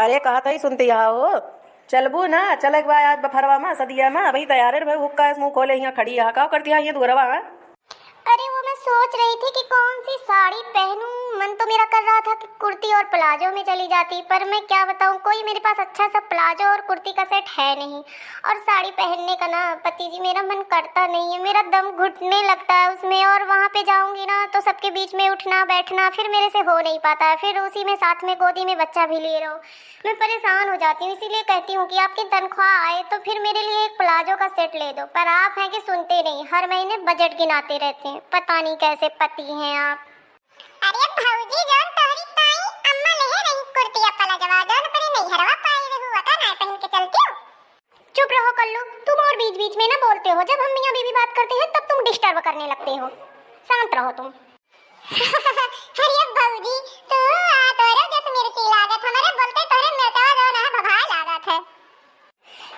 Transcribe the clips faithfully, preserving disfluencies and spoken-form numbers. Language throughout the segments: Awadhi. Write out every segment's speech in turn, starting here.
अरे, कहत ही सुनती हा हो, चलबू ना? चले के बा आज बफरवा मा, सदिया मा, अबहीं तैयार है, भाई हुक्का मुँह खोले हियाँ खड़ी हा, का करती हा हियाँ दुअरवा, हाँ? अरे, वो मैं सोच रही थी कि कौन सी साड़ी पहनूं। मन तो मेरा कर रहा था कि कुर्ती और प्लाजो में चली जाती, पर मैं क्या बताऊं, कोई मेरे पास अच्छा सा प्लाजो और कुर्ती का सेट है नहीं। और साड़ी पहनने का ना, पति जी, मेरा मन करता नहीं है, मेरा दम घुटने लगता है उसमें। और वहाँ पे जाऊंगी ना, तो सबके बीच में उठना बैठना फिर मेरे से हो नहीं पाता है, फिर उसी में साथ में गोदी में बच्चा भी लिए रहो। मैं परेशान हो जाती हूँ, इसीलिए कहती हूँ कि आपकी तनख्वाह आए तो फिर मेरे लिए एक प्लाजो का सेट ले दो, पर आप हैं कि सुनते नहीं, हर महीने बजट गिनाते रहते हैं। पता नहीं कैसे पति हैं आप। अरे भौजी, जौन तोहरी ताई अम्मा लेहे रही कुर्तिया प्लाजवा, जौन अपने नैहरवा पाई रहू, वका नाय पहन के चलती हो? चुप रहो कल्लू, तुम और बीच बीच में ना बोलते हो। जब हम मियाँ बीवी बात करते हैं, तब तुम डिस्टर्ब करने लगते हो। शांत रहो तुम। अरे भौजी, तू आ तोरे जस मिर्ची लागत, हमरे बोलते तोरे मिर्चवा जौन है भभाए लागत है।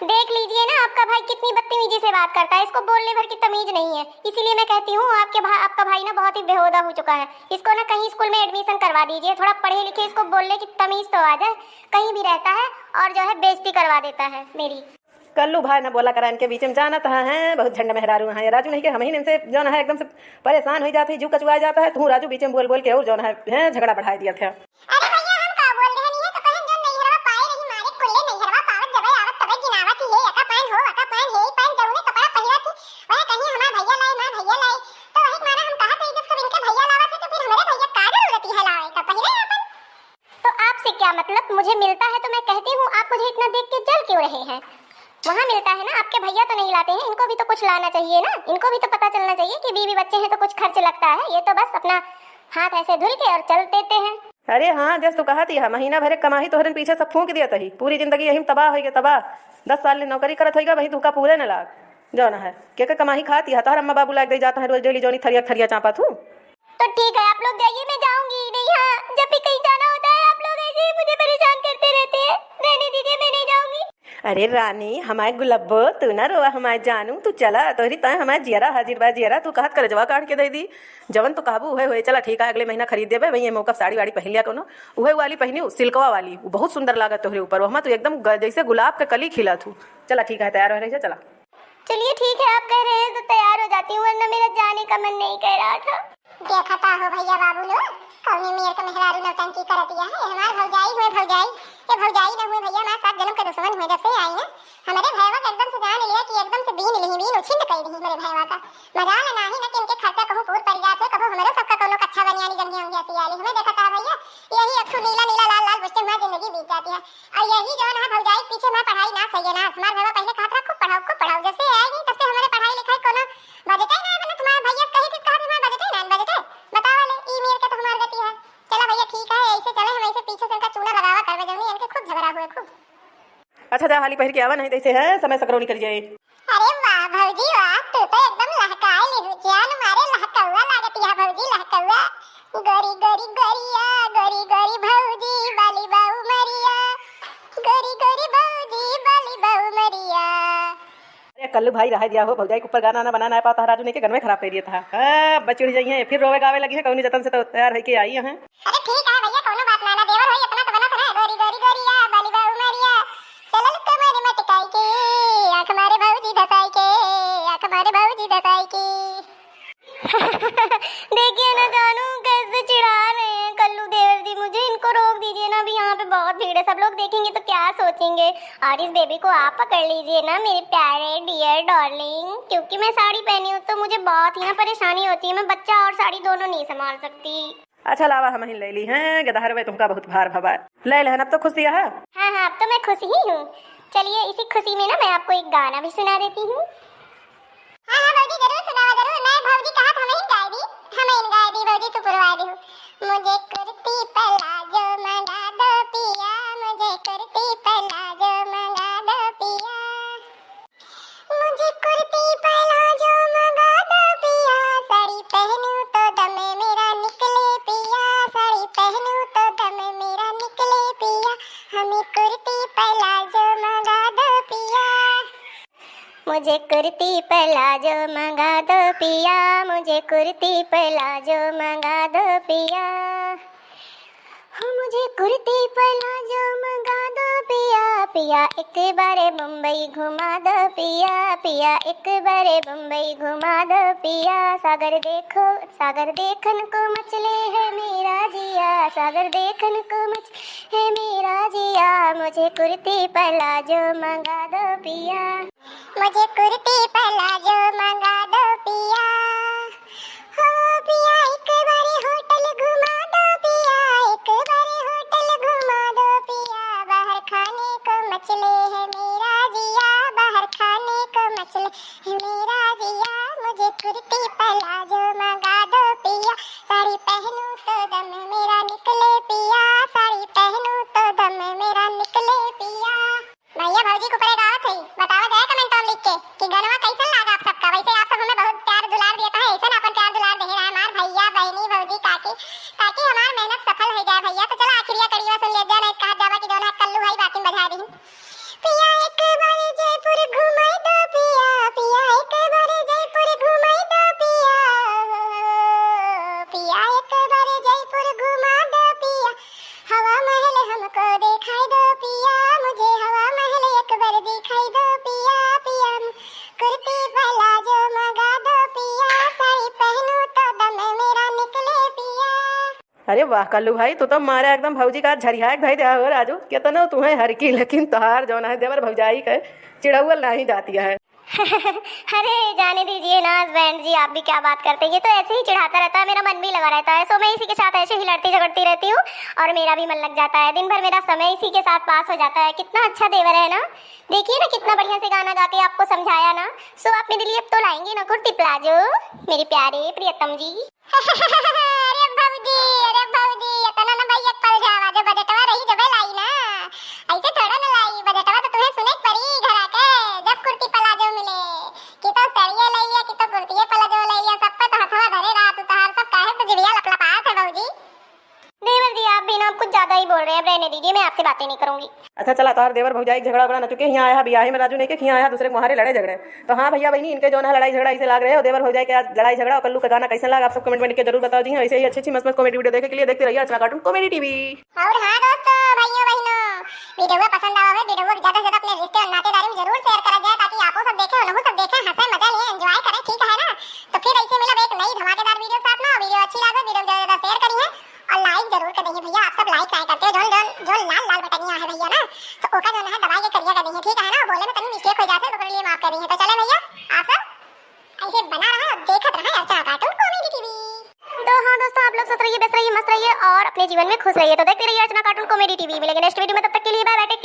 देख लीजिए ना, आपका भाई कितनी बदतमीजी से बात करता है, इसको बोलने भर की तमीज नहीं है। इसीलिए मैं कहती हूँ, आपके भा-, आपका भाई ना बहुत ही बेहूदा हो चुका है। इसको ना कहीं स्कूल में एडमिशन करवा दीजिए, थोड़ा पढ़े लिखे, इसको बोलने की तमीज तो आ जाए। कहीं भी रहता है और जो है बेइज्जती करवा देता है मेरी। कल्लू भाई ना बोला करा इनके बीच में, जानत है, हैं, बहुत झंड मेहरारू हैं। राजू नहीं के हम ही इनसे जौन है एकदम से परेशान हो जाते हैं, जू कचुआ जाता है। तू राजू बीच में बोल बोल के और जौन है, हैं, झगड़ा बढ़ाई दिया था। अरे भैया, हम का बोल रहे हैं, तो कहें जौन नैहरवा पाए रही, मारे कुल्ले नैहरवा पावत जबे आवत तबे गिनावत ही, ये एका पाइन हो, एका पाइन, हे ही पाइन, जौने कपड़ा पहिरा थी, वह कहीं हमार भैया लाए, हमार भैया लाए। तो वही मारा हम कहा थे, जब सब इनके भैया लावा थे, तो फिर हमारे भैया का जरूरत है लावे का, पहिरे अपन। तो आपसे क्या मतलब? मुझे मिलता है तो मैं कहती हूँ, आप मुझे इतना देख के जल क्यों रहे हैं? वहाँ मिलता है ना, आपके भैया तो नहीं लाते हैं, इनको भी तो कुछ लाना चाहिए ना, इनको भी तो पता चलना चाहिए कि बीवी बच्चे हैं तो कुछ खर्च लगता है। ये तो बस अपना हाथ ऐसे धुल के और चल देते हैं। अरे हाँ, जस तू कहत ही हा, महीना भरे कमाही तोहरे पीछे सब फूंक दिया तही, पूरी जिंदगी यही में तबाह होइगे, तबाह। दस साल ले नौकरी करत होइगा, वही तुहका पूरे न लाग। जौन है, के के कमाही खात ही हा, तोहर अम्मा बाबू लाग दे जाता है रोज डेली जौनी थरिया थरिया चापत हूँ। तो ठीक है, आप लोग जाइए, मैं जाऊंगी नहीं। हाँ, जब भी कहीं जाना होता है, आप लोग ऐसे ही मुझे परेशान करते रहते हैं। रहने दीजिए, मैं नहीं जाऊंगी। अरे रानी, हमारे गुलब्बो, तू ना रोवा, हमारे जानू, तू चला, तोहरी ताय हमारे जियरा हाजिर बा, जियरा, तू कहत करजवा काढ़ के दे दी। जवन तू कहबू, उहे होए, चला ठीक है, अगले महीना खरीद देबे, वही ये मौका साड़ी वाड़ी पहन लिया कोनो, उहे वाली पहनी, सिल्कवा वाली, वो बहुत सुंदर लागत तोहरे ऊपर, वो हमा तू एकदम ग-, जैसे गुलाब के कली खिला थू। चला ठीक है, तैयार हो रही है, चला। चलिए ठीक है, आप कह रहे हैं तो तैयार हो जाती हूँ, वरना मेरा जाने का मन नहीं कह रहा था। देखा ता हो भैया बाबू लोग, कौने मेर के मेहरारू नौटंकी करत या है। हमार भौजाई हुए भौजाई, ये भौजाई न हुए भैया, हमार सात जन्म के दुश्मन हुए। जब से आई ना, हमारे भैया के एकदम से जान लिया कि एकदम से बीन लिही, बीन उछिंड कई दिही हमारे भैया का। मजाल नाही ना कि इनके खर्चा कहूँ पूर पड़ जात है, कबो हमरे सबका कौनो कच्छा बनियानी जंघिया उंघिया सिया ली। हमें देखा ता भैया, यही एक ठो नीला नीला लाल लाल बुस्ते में हमारी जिंदगी बीत जाती है। और यही जौन है भौजाई पीछे मैं पढ़ाई ना सही है ना, हमार भैया पहले कहत रहा, "खूब पढ़ाओ, खूब पढ़ाओ।" जब से आई नहीं, तब से हमारे पढ़ाई लिखाई कोनो बजटे ना, मतलब तुम्हारे भैया से कही थी, कहत हमारे बजटे ना, बजटे। बताओ ले, ई मेर के तो हमार गति है। चला भैया, ठीक है, ऐसे चले हम, ऐसे पीछे से इनका चूना लगावा करबे, जौनी इनके खूब झगड़ा हुए, खूब। अच्छा, जा हाली पहिर के आवा, नहीं तो ऐसे है, समय सकरो निकल जाए। अरे वाह भौजी वाह, तू तो एकदम लहकाए लिहू, जान मारे लहकौआ लागत या भौजी, लहकौआ। गोरी गोरी गोरिया, गोरी गोरी भौजी, बाली बाऊ मरिया, गोरी गोरी भौजी, बाली बाऊ मरिया। अरे कल्लू भाई, रहे दिया हो, भौजाई के ऊपर गाना ना बनाना है पाता, राजू ने के गनवे खराब कर दिया था। हाँ, बच उड़ जाइए, फिर रोवे गावे लगी है, कौनी जतन से तो तैयार है के आई है। अरे ठीक है भैया, कौनो बात ना, ना देवर होई, इतना तो बना था ना, गोरी गोरी गोरिया, बाली बाऊ मरिया, चलल कमर मटकाई के, आँख मारे भौजी धसाई के, आँख मारे भौजी धसाई के। देखिए ना जानू, कैसे चिढ़ा रहे हैं कल्लू देवर जी मुझे, इनको रोक दीजिए ना, अभी यहाँ पे बहुत भीड़ है, सब लोग देखेंगे तो क्या सोचेंगे। और इस बेबी को आप पकड़ लीजिए ना मेरे प्यारे डियर डार्लिंग, क्योंकि मैं साड़ी पहनी हूँ तो मुझे बहुत ही ना परेशानी होती है, मैं बच्चा और साड़ी दोनों नहीं संभाल सकती। अच्छा लावा, हम ही ले ली हैं, गदहरवे तुमका बहुत भार भवा। ले लेहन, अब तो खुश दिया है। हाँ, हाँ, अब तो मैं खुश ही हूँ। चलिए, इसी खुशी में ना मैं आपको एक गाना भी सुना देती हूँ। हाँ, हाँ, भौजी, जरूर सुनावा, जरूर। मैं भौजी कहा था, हम ही गाय दी, हम ही गाय दी, भौजी, तू पुरवा दी। मुझे कुर्ती प्लाजो मंगा दो पिया, मुझे कुर्ती प्लाजो मंगा दो पिया। मुझे कुर्ती प्लाजो मंगा दो पिया, साड़ी पहनूं तो दम मेरा निकले पिया, साड़ी पहनूं तो दम मेरा निकले पिया, हमें कुर्ती प्लाजो मंगा दो पिया। मुझे कुर्ती प्लाजो मंगा दो पिया, मुझे कुर्ती प्लाजो मंगा दो पिया। हो मुझे कुर्ती प्लाजो मंगा दो पिया एक बारे बम्बई घुमा दो पिया, पिया एक बारे बम्बई घुमा दो पिया। सागर देखो, सागर देखन को मचले है मेरा जिया, सागर देखन को मचले है मेरा जिया। मुझे कुर्ती प्लाजो मंगा दो पिया, मुझे कुर्ती प्लाजो मंगा दो पिया। हो पिया एक बारी होटल घुमा दो पिया, एक बारी होटल घुमा दो पिया। बाहर खाने को मचले है मेरा जिया, बाहर खाने को मचले है मेरा जिया। मुझे कुर्ती प्लाजो मंगा दो पिया, साड़ी पहनूं तो दम मेरा निकले पिया, साड़ी पहनूं तो दम मेरा निकले पिया। भैया भौजी के ऊपर एक आवत है, बतावा जाए comment में लिख के कि गनवा कैसन लागा आप सबका। वैसे आप सब हमें बहुत प्यार दुलार देता है, ऐसे ना अपन प्यार दुलार दे रहा है हमार भैया, बहनी, भौजी, काकी, ताकि हमार मेहनत सफल हो जाए भैया। तो चला आखिरिया कड़ीवा सुन ले जाए, नहीं कहा जावा कि जौन है कल्लू भाई बातिन बजा दी। पिया एक बार जयपुर घुमाई दो पिया, पिया एक बार जयपुर घुमाई दो पिया, पिया एक बार जयपुर घुमा दो पिया। हवा महल हमको दिखाई दो पिया, मुझे हवा महल एक बार दिखाई दो पिया, पिया। कुर्ती प्लाजो मंगा दो पिया, साड़ी पहनूं तो दम मेरा निकले पिया। अरे वाह कल्लू भाई, तू तो मारे एकदम भौजी का झरिया के धई दिया हो राजू। केतनो तुहैं हरकी, लेकिन तोहार जौन है देवर भौजाई के चिढ़ौल नहीं जाती है। अरे जाने दीजिए ना husband जी, आप भी क्या बात करते हैं, ये तो ऐसे ही चिढ़ाता रहता है, मेरा मन भी लगा रहता है। So मैं इसी के साथ ऐसे ही लड़ती झगड़ती रहती हूँ और मेरा भी मन लग जाता है, दिन भर मेरा समय इसी के साथ पास हो जाता है। कितना अच्छा देवर है ना, देखिए ना कितना बढ़िया से गाना गा के आपको समझाया ना। So आप मेरे लिए अब तो लाएंगे ना कुर्ती प्लाजो, मेरे प्यारे प्रियतम जी। अरे भौजी, अरे भौजी, इतना ना भाई एक पल जावा, जो बजटवा रही जबे लाई ना, ऐसे थोड़ा ना लाई। बजटवा तो तुम्हें सुने के पड़ी घर आके, जब कुर्ती प्लाजो मिले, कि तो साड़िया ले लिया, कि तो कुर्तिये प्लाजो ले लिया, सब पे तो हथवा धरे रहा तू, तहार सब काहे तो जिभिया लपलपात है भौजी। देवर जी, आप भी ना कुछ ज्यादा ही बोल रहे हैं, अब रहने दीजिए, मैं आपसे बातें नहीं करूंगी। अच्छा चला, तोहार देवर भौजाई के झगड़ा उगड़ा न चुके, हियाँ आया है बियाहे में राजू नहीं के, हियाँ आया है दूसरे के मुहारे लड़े झगड़े। तो हाँ भैया बहनी, इनके जौन है लड़ाई झगड़ा ऐसे लाग रहे हो, देवर भौजाई के आज लड़ाई झगड़ा। और कल्लू का गाना कैसे लाग, आप सब comment में लिख के जरूर बताओ जी। ऐसे ही अच्छी अच्छी मस्त मस्त comedy video देखे के लिए देखते रहिए अर्चना cartoon comedy T V। और हाँ दोस्तों, भाइयों बहनों, video पसंद आवा है, video को ज्यादा से ज्यादा अपने रिश्ते और नातेदारी में जरूर share करा जाए, ताकि आपो सब देखें, उनहु सब देखें, हंसे, मजा लें, enjoy करें, ठीक है ना? तो फिर ऐसे मिलब एक नई धमाकेदार video के साथ में। Video अच्छी लागे, video को ज्यादा से ज्यादा share करिए और like जरूर कर दीजिए भैया। आप सब like काहे करते हैं? जो, जो, जो लाल लाल बटनिया है भैया ना, तो ओका जो है दबाई के करिया कर दीजिए, ठीक है ना? बोले में तनी mistake हो जाते तो ओकरे लिए माफ कर दीजिए। तो चले भैया, आप सब ऐसे बना रहा, देखत रहा अर्चना cartoon comedy T V। तो हाँ दोस्तों, आप लोग स्वस्थ रहिए, व्यस्त रहिए, मस्त रहिए और अपने जीवन में खुश रहिए। तो देखते रहिए अर्चना cartoon comedy T V। मिलेंगे next video में, तब तक के लिए bye bye, take